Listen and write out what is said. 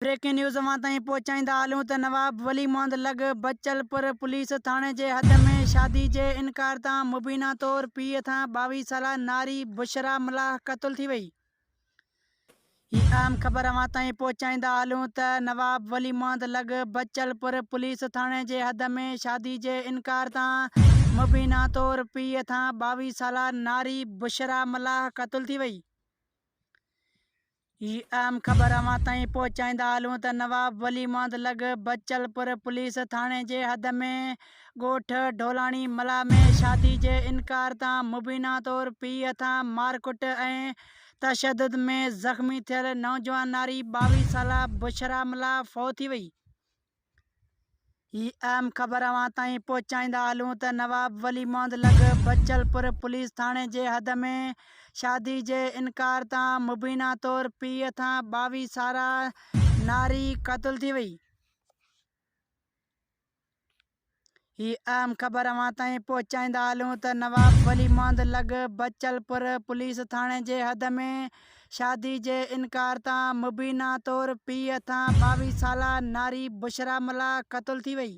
Breaking news اوهان تائين پهچائيندا هلون ته نواب ولي محمد لڳ بچل پور پوليس ٿاڻي جي حد ۾ شادي جي انڪار تان مبينا طور پيء ٿان 22 سالا ناري بشريٰ ملاح قتل ٿي وئي. هي اهم خبر اوهان تائين پهچائيندا هلون ته نواب ولي محمد لڳ بچل پور پوليس ٿاڻي جي حد ۾ شادي جي انڪار تان مبينا طور پيء ٿان 22 سالا ناري بشريٰ ملاح قتل ٿي وئي. هي اهم خبر اوهان تائين پهچائيندا هلون ته نواب ولي محمد لڳ بچل پور پوليس ٿاڻي جي حد ۾ ڳوٺ ڍولاڻي ملاح ۾ شادي جي انڪار تان مبينا طور پيء هٿان مارڪٽ ۽ تشدد ۾ زخمي ٿيل نوجوان ناري 22 سالا بشريٰ ملاح فوت ٿي وئي. هي اهم خبر اوهان تائين پهچائيندا هلون ته نواب ولي محمد لڳ بچل پور پوليس ٿاڻي جي حد ۾ شادي جي انڪار تان مبينا طور پيء هٿان 22 سالا ناري قتل ٿي وئي. هي اهم خبر اوهان تائين پهچائيندا هلون ته نواب ولي محمد لڳ بچل پور پوليس ٿاڻي جي حد ۾ شادي جي انڪار تان مبينا طور پيء هٿان 22 سالا ناري بشريٰ ملاح قتل ٿي وئي.